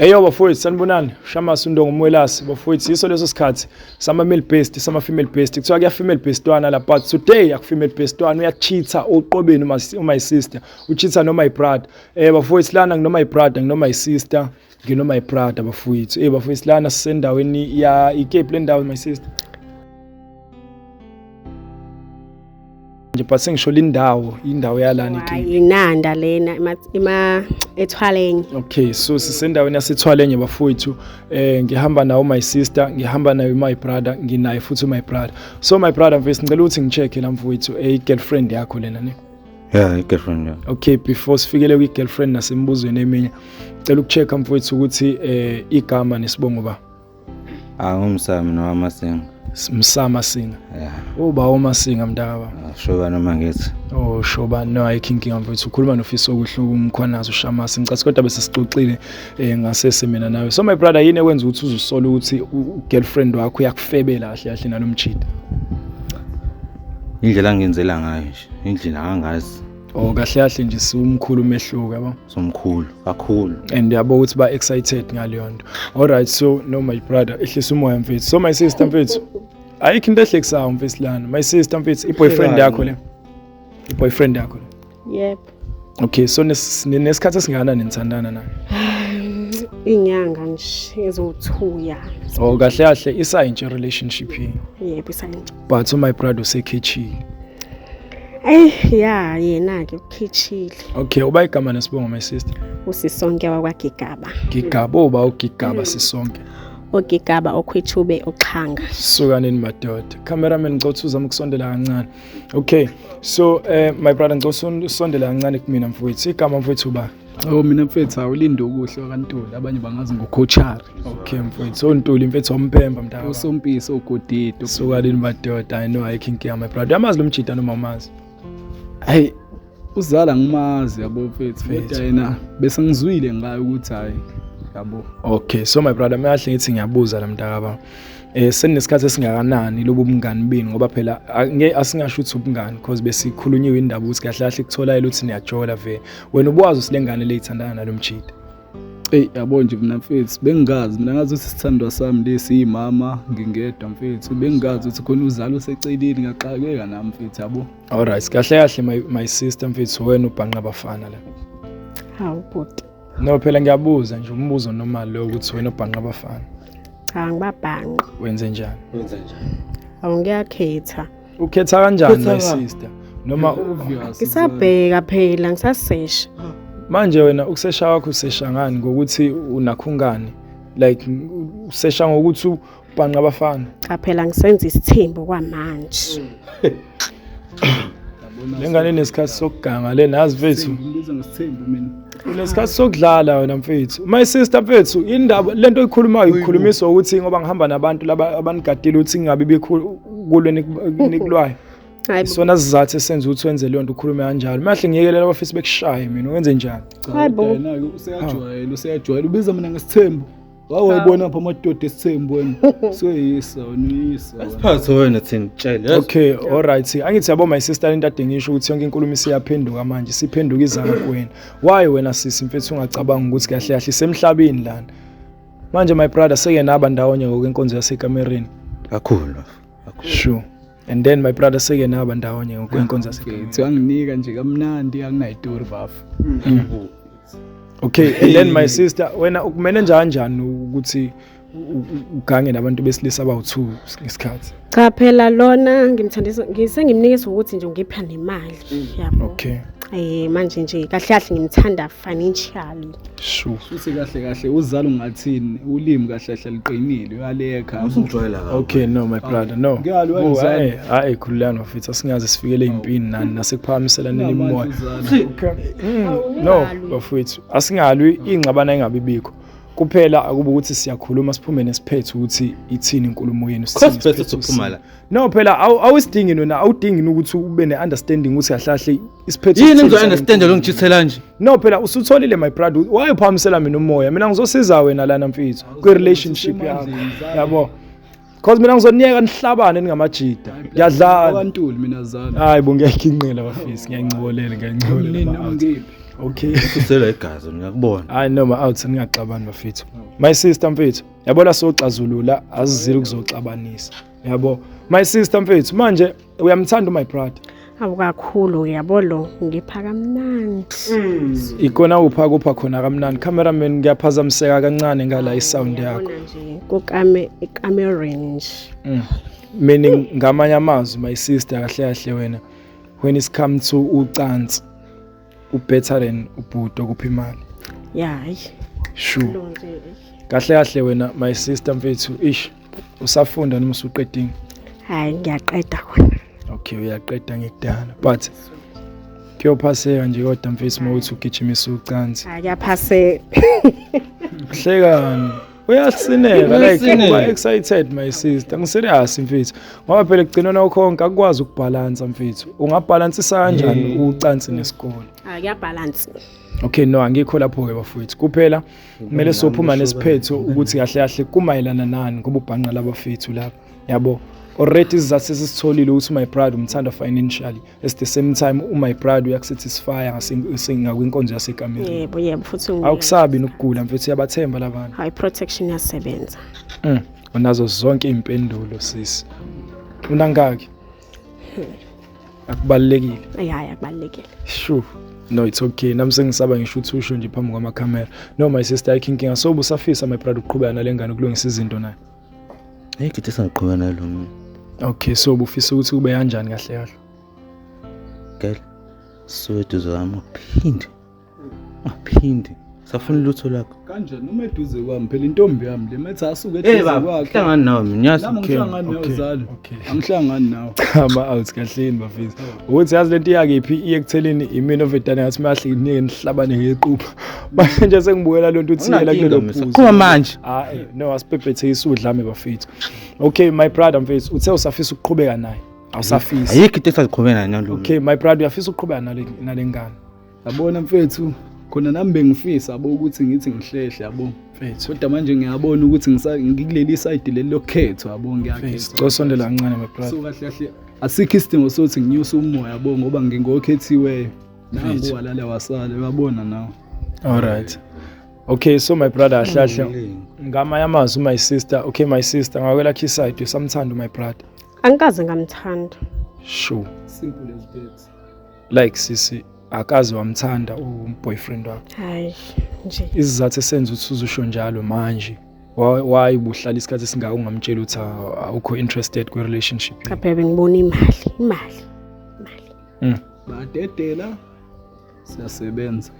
Eyo bafowethu, sanibonani. Shamasi uNdongo Mwelase bafowethu, yiso leso sikhathi sama male based, sama female based. Kuthiwa kuya female based wana la, but today aku female based wana, uyacheata uqobeni uma sister, ucheata noma brother. Bafowethu, lana nginoma brother, nginoma sister, nginoma brother bafowethu. Bafowethu, lana sisendaweni ya ikephi le ndawo, my sister? Nje but sengisho indawo, indawo yalana ikephi? Inanda lena ima eThwalenye. Okay, so sisendaweni yaseThwalenye bafowethu. Ngihamba nawo my sister, ngihamba nayo my brother, nginaye futhi my brother. So my brother mfethu, ngicela ukuthi ngicheck la mfowethu, girlfriend yakho lena ne? Yeah, i-girlfriend, yeah. Okay, before sifikele kwi-girlfriend nasembuzweni eminye, ngicela ukucheck mfowethu ukuthi igama nesibongo ba. Ah, ngumsami noWamasinga. Msama Singa. Yeah. Uba uMasinga mntaka. Shoba noma ngithi. Oh, shoba no, ayikho inkinga mfowethu. Ukhuluma noFiso okuhle uMkhwanazi uShamasi. Ngicela kodwa bese sixoxile ngasese mina nawe. So my brother, yini ekwenza ukuthi uzusola ukuthi girlfriend wakho uyakufebela kahle kahle nalomjida? Indlela angenzela ngayo nje, indlela angazi. Oh, kahle kahle nje siwumkhulu umehluko yabo. Somkhulu kakhulu. And yabo ukuthi ba excited ngaleyo nto. All right, so no my brother, ehlisa umoya mfethu. So my sister mfethu, ayikho into ehlekisayo mfethu lana. My sister mfethu, i-boyfriend yakho le. I-boyfriend yakho le. Yep. Okay, so nesikhathi esingakanani nithandana na? Inyanga nje eziwu-2 ya. Oh, kahle kahle isayintshe relationship yini. Yebo, isayintshe. But my brother usekhechile. Eh ya, yena ke ukhechile. Okay, uba igama nesibongo, my sister? Usisonke wakwaGigaba. Gigaba, uba uGigaba sisonke. Ogigaba okhwithube oxhanga. Sukanini madoda. Cameraman, ngicela ukuthi uzame ukusondela kancane. Okay, so my brother, ngicela usondela kancane kumina mfowethu. Igama mfowethu uba? Oh, mina mfethu awulinde okuhle wakaNtuli, abanye bangazi ngoCoachari. Okay mfowethu, so Ntuli mfethu wamphemba mntaka. Usompiso ogodidi. Sukanini madoda, I know ayikho inkinga my brother. Uyamazi lo mjida noma umazi? Hey, uzala ngimazi yabo mfethu, kodwa yena bese ngizwile ngayo ukuthi hayi yabo. Okay, so my brother, mayahle ngithi ngiyabuza la mntaka ba. Seninesikhathi esingakanani lobu bungani benu, ngoba phela asingasho ukuthi ubungani because besikhulunyiwe indaba ukuthi kahle kahle kutholakala ukuthi niyajola vele. Wena ubuwazi ukuthi lengane le ithandana nalomjida? Ey, yabo nje mina mfethu bengingazi, mina ngazi ukuthi isithandwa sami lesi imama ngingedwa mfethu, bengingazi ukuthi khona uzalo useceleni, ngaxakeka nami mfethu yabo. All right, kahle kahle my sister mfethu, wena ubhanqa abafana la. Hawu bhuti. No phela ngiyabuza nje umbuzo normal lo ukuthi wena ubhanqa abafana. Cha, ngibabhanqa. Wenze njani? Wenze njani? Awu, ngiyakhetha. Ukhetha kanjani my sister? Noma ngisabheka phela, ngisasesha. Manje wena ukusesha kwakho usesha ngani, ngokuthi unakhungani? Like usesha ngokuthi ubhanqa abafana? Cha phela ngisenza isithembu kwamanje. Lengane nesikhathi sokuganga le nazi mfethu. Ngibiza ngesithembu mina. Unesikhathi sokudlala wena mfethu. My sister mfethu, indaba lento oyikhulumayo ikhulumiswa ukuthi ngoba ngihamba nabantu laba abanigadile ukuthi ngingabi bikhulu kulwe nikulwayo. Isona sizathu esenza ukuthi wenze leyo nto, ukhulume kanjalo. Mahle ngiyekelela abafisi bekushaye mina, wenze njani? Hayibo. Yena-ke useyajwayela, useyajwayela ubiza mina ngesithembu. Wawayibona apha amadoda esithembu wena. Seyisa wena, uyisa wena. Siphathe wena thina tshele. Okay, all right. Angithi yabo my sister, into ade ngisho ukuthi yonke inkulumo isiyaphenduka manje, siphenduka iza kuwena. Why wena sisi mfethu ungacabanga ukuthi kahle kahle semhlabeni lana? Manje my brother, seke naba ndawonye ngokwenkonzo yasekamereni. Kakhulu. Sure. And then my brother, seke naba ndawonye ngokwenkonzo yasekamereni. Mfethu anginika nje kamnandi, akunayitori bafu. Okay, and then my sister, wena ukumene kanjani ukuthi ugange nabantu besilisa abawu2 ngesikhathi? Cha phela lona ngimthandisa, ngisengimnikeza ukuthi nje ngipha nemali yabo. Okay. Manje nje kahle kahle ngimthanda financially. Sure. Futhi kahle kahle uzalo ungathini, ulimi kahle kahle liqinile, uyalekha. Usungijwayela kabi. Okay, no my brother, no. Ngiyalwa Oh, mzala. hayi, hayi khululani bafethu, asingaze sifikele impini nani nasekuphakamiselaneni Unamandla imimoya. uzalo. Okay. No bafethu, asingalwi, ingxabano engabi bikho. Kuphela akuba ukuthi siyakhuluma siphume nesiphetho ukuthi ithini inkulumo yenu. Sithini Cause bese isiphetho sokuphuma la. No phela awusidingi wena, awudingi ukuthi ube ne-understanding ukuthi kahle kahle isiphetho Yini sithini ngizo sale understand lo nkulumo. ngijithela nje? No phela usutholile my brother, why uphakamisela mina umoya? Mina ngizosiza wena lana mfethu kwi-relationship yakho yabo, cause mina ngizoniyeka nihlabane ningamajida, ngiyadlala. AkaNtuli mina zalo. Hayi bo, ngiyakhinqela bafisi, ngiyancokolela, Nini ngiyancokolela. noma ngiphi? Okay. Usela igazi ngiyakubona. Hayi noma out ningaxabani bafethu. My sister mfethu, yabo la soxazulula azizile ukuzoxabanisa. Yabo. My sister mfethu, manje uyamthanda my brother. Awu kakhulu yabo lo ngipha kamnandi. Ikona upha kupha khona kamnandi. Cameraman, ngiyaphazamiseka kancane ngala isound yakho. Yabona nje kukame ekamereni nje. Meaning ngamanye amazwi, my sister, kahle kahle wena when it's come to ucansi u better than ubhudo kuphi imali. Ya hayi. Sure. Lo nje. Kahle kahle wena, my sister mfethu, ish, usafunda noma usuqedile? Hayi, ngiyaqeda khona. Okay, uyaqeda ngekudala, but kuyophaseka nje kodwa mfethu uma uthi ugijimisa ucansi. Hayi, kuyaphaseka. Hlekani, uyasineka like Uyasineka. uba excited, my sister. Ngiserious mfethu, ngoba phela kugcina nawukhonke akukwazi ukubhalansa mfethu. Ungabhalansisa kanjani ucansi nesikole? Hayi, kuyabalance. Okay, no, angikho lapho-ke bafowethu. Kuphela kumele sophuma nesiphetho ukuthi kahle kahle kumayelana nani ngoba ubhanqa labafethu lapha, yabo. Already isizathu sesisitholile ukuthi my brother umthanda financially, at the same time my brother uyakusatisfya ngakwinkonzo yasekamereni. Yebo yebo, futhi Awukusabi nokugula mfethu, uyabathemba labantu? Hayi, protection yasebenza. Unazo zonke iy'mpendulo sisi. Unangaki? Akubalulekile. Hayi hayi, akubalulekile. Sure. No, it's okay. Nami sengisaba ngisho ukuthi usho nje phambi kwamakhamera. No, my sister, ayikho inkinga. So ubusafisa, my brother, ukuqhubeka nale ngane ukulungisa izinto nayo? Hey, kithi sengiqhubeka nalo mina. Okay, so ubufisa ukuthi kube kanjani kahle kahle? Girl, suke eduze kwami ungaphinde. Ungaphinde. Safuna lutho lakho. Kanjani uma eduze kwami? Phela intombi yami le methi asuke Hey eduze baba, kwakhe. hlangani nawe mina ngiyazi. Nami angihlangani nawe okay, zalo. okay. Angihlangani nawe. Ama out kahleni bafisa. Ukuthi yazi lento iyakephi, iye ekutheleni imina ovedane ngathi mahle nike nihlabane ngequpha. Manje nje sengibukela lonto uthi yela Awunankinga kulelo mina, phuzu. Khuluma manje. Ah, no, asibhebhethe isudlame bafethu. Okay, my brother mfethu, uthe usafisa ukuqhubeka naye. Awusafisi. Ayikho into esaziqhubeka nayo nalo. Okay, my brother, uyafisa ukuqhubeka nale ngane? Yabona mfethu, khona nami bengifisa yabo ukuthi ngithi ngihlehle yabo. Mfethu. Kodwa manje ngiyabona ukuthi ngikuleli side leli lokhetho yabo, ngiyakhetha. Mfethu, cosondela kancane, my brother. So kahle kahle asikho isidingo sokuthi nginyuse umoya yabo, ngoba ngingokhethiweyo. Nangu walala wasala, uyabona nawe. All right. Okay, so my brother, ahlahle ngamanye amazwi, my sister, okay, my sister, ngakwelakhe iside usamthanda my brother? Angikaze ngamthanda. Sure. Simple as that. Like sisi, akaze wamthanda u-boyfriend wakho? Hayi nje. Isizathu esenza ukuthi uzusho njalo manje, why ubuhlala isikhathi esingaka ungamtsheli ukuthi awukho interested kwi-relationship? Cha phela bengibona imali, imali. Imali. Badedela siyasebenza.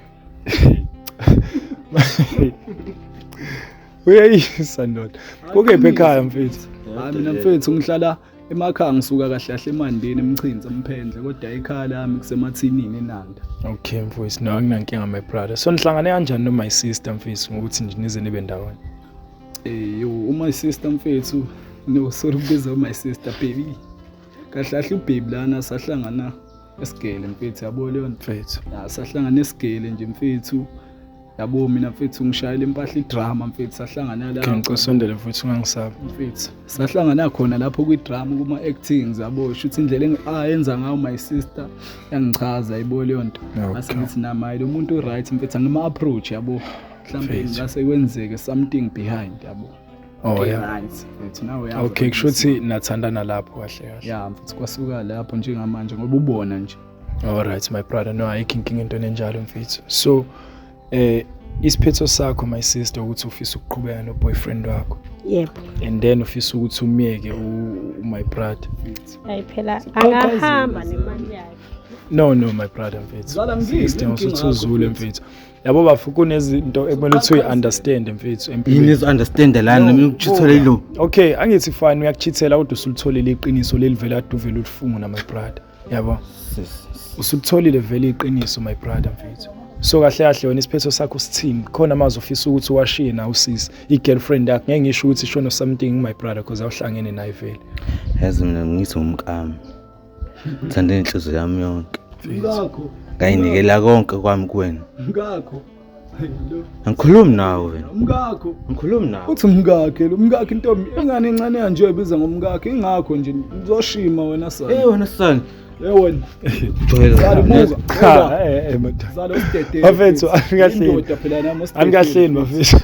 Uyayisa ndoda. Kukephi ekhaya mfethu? Hayi, mina mfethu ngihlala emakhaya, ngisuka kahle kahle eMandeni, eMchinzi, eMphendle, kodwa ekhaya lami kusemathinini eNanda. Okay mfowethu, no, anginankinga, my brother. So nihlangane kanjani no my sister mfethu ngokuthi nje nize nibe ndawonye? Eh yo, uma sister mfethu, no, sorry ukubiza my sister baby. Kahle kahle ubaby lana sahlangana esigele mfethu, yabo leyo nto. Mfethu. Ya, sahlangana esigele nje mfethu. Yabo mina mfethu ngishayela impahla idrama mfethu, sahlangana Okay, la. ngicela usondele mfethu, ungangisabi. Mfethu sahlangana khona lapho kwidrama, kuma-actings yabo, shuthi indlela ayenza ngayo my sister yangichaza, yabo leyo nto. Ngase ngithi nami hayi, lo muntu u-right mfethu, angima-approach yabo, mhlawumbe Mfethu. ngase kwenzeke something behind yabo. Oh yeah. Right mfethu, nawe uyazi. Okay, kusho ukuthi nathandana lapho kahle kahle. Ya mfethu, kwasuka lapho njengamanje ngoba ubona nje. All right, my brother, no, ayikho inkinga into enjalo mfethu. So isiphetho sakho, my sister, ukuthi ufisa ukuqhubeka no boyfriend wakho Yebo. and then ufisa ukuthi umyeke my brother. Hayi phela angahamba nemali yakhe. No, no, my brother mfethu. Zala ngizizwe Isidingo inkinga sokuthi yakho, uzule mfethu. mfethu. Yabo bafu, kunezinto ekumele ukuthi uyi-understand mfethu Yini empilweni. ezo understand lana mina ukuchithela ilo. Okay, angithi fine, uyakuchithela kodwa usulitholile iqiniso leli vele ade uvele ulifuna, my brother. Yabo. Usutholile vele iqiniso, my brother mfethu. So kahle kahle wena isiphetho sakho sithini? Khona amazwi ofisa ukuthi uwashiye nawe usisi, i-girlfriend yakho? Ngeke ngisho ukuthi shono something, my brother, because awuhlangene naye vele. Yazi mina ngithi umkami. Thanda inhliziyo yami yonke. Mkakho. Ngayinikela konke kwami kuwena. Mkakho. Lo Angikhulumi nawe wena. mkakho. Angikhulumi nawe. Uthi umkakhe lo, umkakhe, intombi ingane encane kanje uyibiza ngomkakhe, ingakho nje uzoshima wena Eh sana. wena son. Hey wena. Jwayela. Zalo buka. Cha, madoda. Zalo usidedele. Bafethu, anikahleni. Indoda phela nami usidedele. Anikahleni bafethu.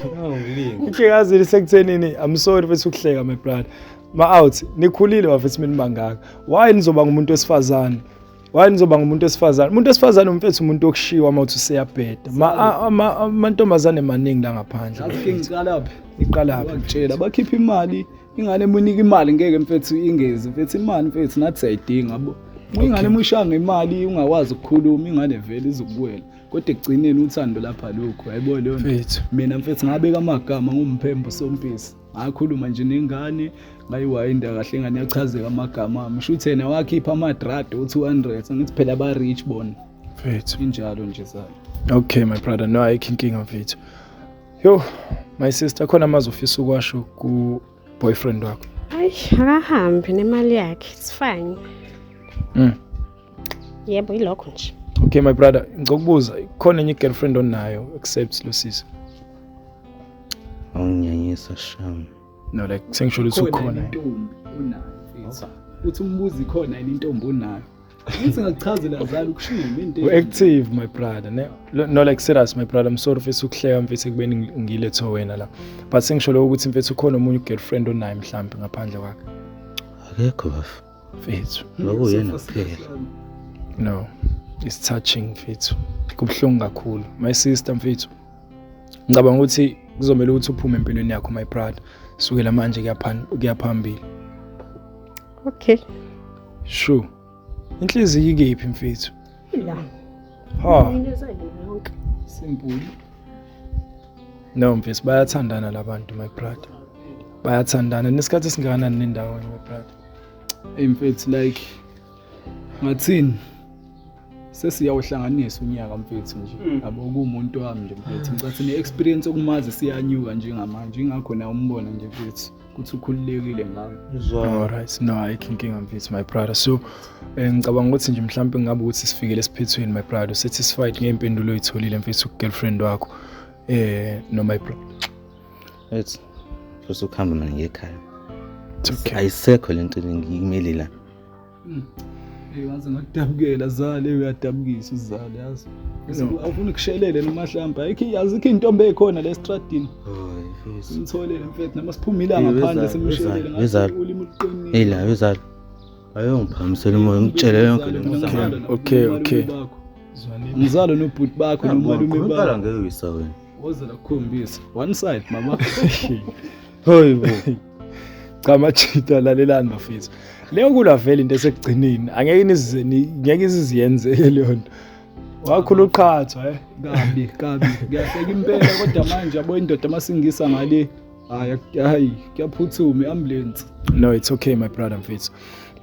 Inhlekazile sekuthenini, I'm sorry mfethu ukuhleka my brother. Ma out, nikhulile bafethu mina bangaka. Why nizoba ngumuntu wesifazane? Why nizoba ngumuntu wesifazane? Umuntu wesifazane umfethu umuntu okushiwa uma uthi useyabheda. Ma amantombazane maningi la ngaphandle. Yazi ke ngiqalaphi? Iqalaphi? Ngiyakutshela bakhipha imali, ingane emunika imali ngeke mfethu ingezi, mfethu imali mfethu nathi siyayidinga yabo. Ingane emushaya ngemali ungakwazi ukukhuluma ingane vele izokuwela. Kodwa ekugcineni uthando lapha lokho, yayibona leyo nto. Mfethu. Mina mfethu ngabeka amagama ngumphembo sompisi. Ngakhuluma nje nengane, ngayiwayinda kahle ingane yachazeka amagama ami. Shuthi yena wakhipha amadrado u-200, ngithi phela ba rich bona. Mfethu. Injalo nje zalo. Okay my brother, no ayikho inkinga mfethu. Yo, my sister khona amazwi ofisa ukwasho ku boyfriend wakho. Hayi, akahambi nemali yakhe. It's fine. Yebo, ilokho nje. Okay my brother, ngikubuza khona enye girlfriend onayo except lo sisi? Awunginyanyisa sham. No like sengisho ukuthi Khona ukhona. intombi onayo mfethu. Uthi umbuzi khona yini intombi onayo. Ngithi ngakuchazela zalo ukushima into. U-active my brother ne no like serious my brother, I'm sorry mfethu ukuhleka mfethu ekubeni ngilethe wena la, but sengisho lokho ukuthi mfethu ukhona omunye u-girlfriend onaye mhlambe ngaphandle kwakhe. Akekho bafo. Mfethu, Lokuyena kuphela. no it's touching mfethu, kubuhlungu kakhulu my sister mfethu. Ngicabanga ukuthi kuzomela ukuthi uphume empilweni yakho my brother, sukela manje kuya phambili. Okay. Sure, inhliziyo ikephi mfethu? La. Ha. Nginikeza yonke. Simple. No mfethu, bayathandana labantu my brother, bayathandana. Nesikhathi esingakanani nendawonye my brother? Hey mfethu, like ngathini? Sesiyawuhlanganisa unyaka mfethu nje. Yabo kuwumuntu wami nje mfethu. Ngicathi ne-experience okumazi siyanyuka njengamanje. Ingakho nawe umbona nje mfethu ukuthi ukhululekile ngami. Alright, no ayikho inkinga mfethu my brother. So ngicabanga ukuthi nje mhlawumbe ngabe ukuthi sifikele esiphethweni my brother, satisfied ngey'mpendulo oyitholile mfethu ku-girlfriend wakho no my brother? Ethi futhi ukuhamba mina ngekhaya. It's okay. Ayisekho lento ngiyimele la. Hey waze ngakudabukela zale, uyadabukisa uzale yazi. No. Awufuni kushelele noma mhlawumbe ayikho, azikho intombi ekhona la estradini. Hayi mfethu. Simtholele mfethu noma siphumile Hey, ngaphandle wezalo, simshelele wezalo, wezalo. ulimi oluqinile. Hey la wezalo. Ayongiphamisela umoya ngitshele yonke le nto. Okay. Ngizalo nobhuti bakho nomalume Impela bakho. ngeke uyisa wena. Woza la kukhombisa. One side mama. Hayi bo. Cha majita, lalelani bafethu, leyo kulwa vele into esekugcineni angeke nizize ngeke iziziyenzeke leyo nto. Wakhula uqhathwa. Kabi kabi. Ngiyahleka impela kodwa manje yabo indoda masingisa ngale, hayi hayi kuyaphuthuma i-ambulance. No, it's okay my brother mfethu.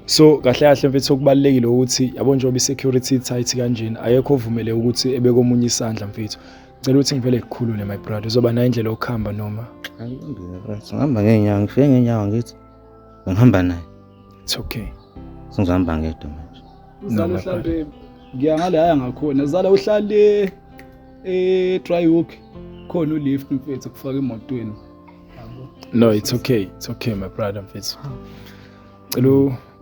So kahle kahle mfethu, okubalulekile ukuthi yabo njengoba i-security tight kanjena, ayekho ovumele ukuthi ebeke omunye isandla mfethu. Ngicela ukuthi ngivele kukhulule my brother, uzoba nayo indlela yokuhamba noma? Angihambile mfethu. Ngihamba ngeenyawo, ngifike ngeenyawo ngithi. Ngihamba naye. It's okay. Sengizohamba ngedwa manje. Uzalo my mhlambe ngiya ngale haya ngakhona. Zala uhlale eh Dryhoek khona ulift mfethu kufaka emotweni. No, it's okay, it's okay my brother mfethu. Cela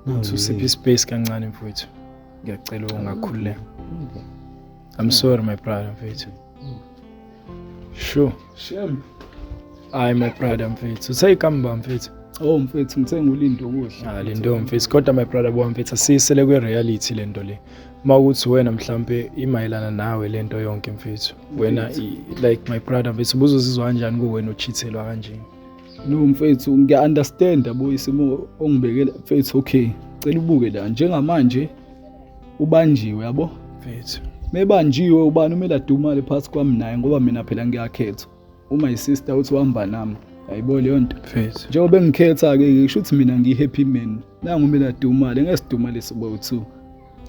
ukuthi usiphe ispace kancane mfethu, ngiyacela ungakhululeka. I'm sorry my brother mfethu. Sure. Shem. Hayi my brother mfethu, usayikamba mfethu. Oh mfethu, ngithenga ulindo kuhle. Ah, lindo mfethu, kodwa my brother buka mfethu, asiyisele kwe-reality lento le. Uma ukuthi wena mhlampe imayelana nawe lento yonke mfethu, wena like my brother mfethu, ubuzozizwa kanjani kuwena uchithelwa kanje? No mfethu, ngiya understand yabo isimo ongibekele mfethu. Okay. Cela ubuke la njengamanje ubanjiwe yabo. Mfethu. Mebanjiwe ubani umele adumale phakathi kwami naye, ngoba mina phela ngiyakhetha. Uma isister uthi uhamba nami. Ayibo leyo nto. Mfethu. Njengoba engikhetha ke, ngisho ukuthi mina ngiyi-happy man. Nangu umele adumale, ngeke sidumale sibo two.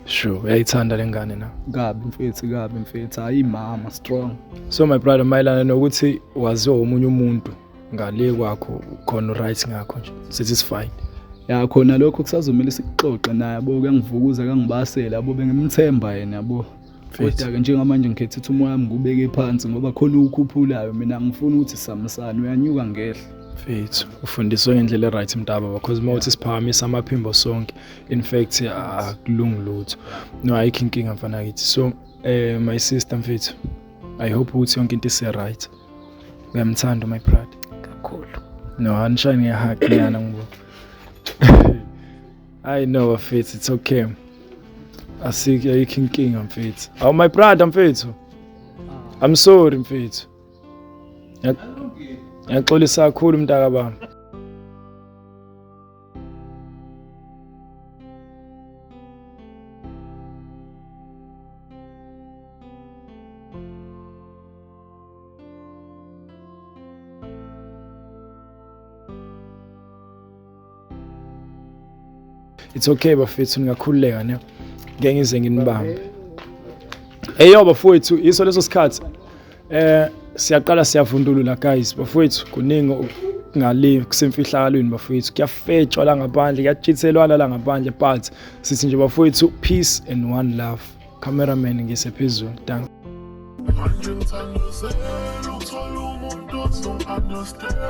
Sure, uyayithanda le ngane na? Kabi mfethu, kabi mfethu. Hayi mama strong. So my brother, mayelana nokuthi waziwa omunye umuntu ngale kwakho, khona right ngakho nje satisfied? Ya khona lokho kusazomela sikuxoxe naye yabo, kuyangivukuza kangibasela yabo, bengimthemba yena yabo. Mfethu. Kodwa ke njengamanje ngikhetha ukuthi umoya wami ngubeke phansi ngoba khona ukukhuphulayo, mina ngifuna ukuthi samsane uyanyuka ngehla. Mfethu, ufundiswe ngendlela e-right mntaba, because uma uthi siphakamisa amaphimbo sonke, in fact akulungi lutho. No, ayikho inkinga mfana kithi. So my sister mfethu, I hope ukuthi yonke into ise-right. Uyamthanda my brother? Kakhulu. No, anishayi nge-hug nyana ngibo. I know mfethu, it's okay. Asikho, ayikho inkinga mfethu. Awu my brother mfethu. I'm sorry mfethu. Ngiyaxolisa kakhulu mntaka baba. It's okay bafethu, ningakhululeka ne. Ngeke ngize nginibambe. Eyo bafowethu, iso leso sikhathi. Siyaqala siyavundulula guys bafowethu, kuningi ngale kusemfihlakalweni bafowethu, kuyafetshwa la ngaphandle, kuyachithelwana la ngaphandle, but sithi nje bafowethu peace and one love. Cameraman ngisephezulu. Thank understand,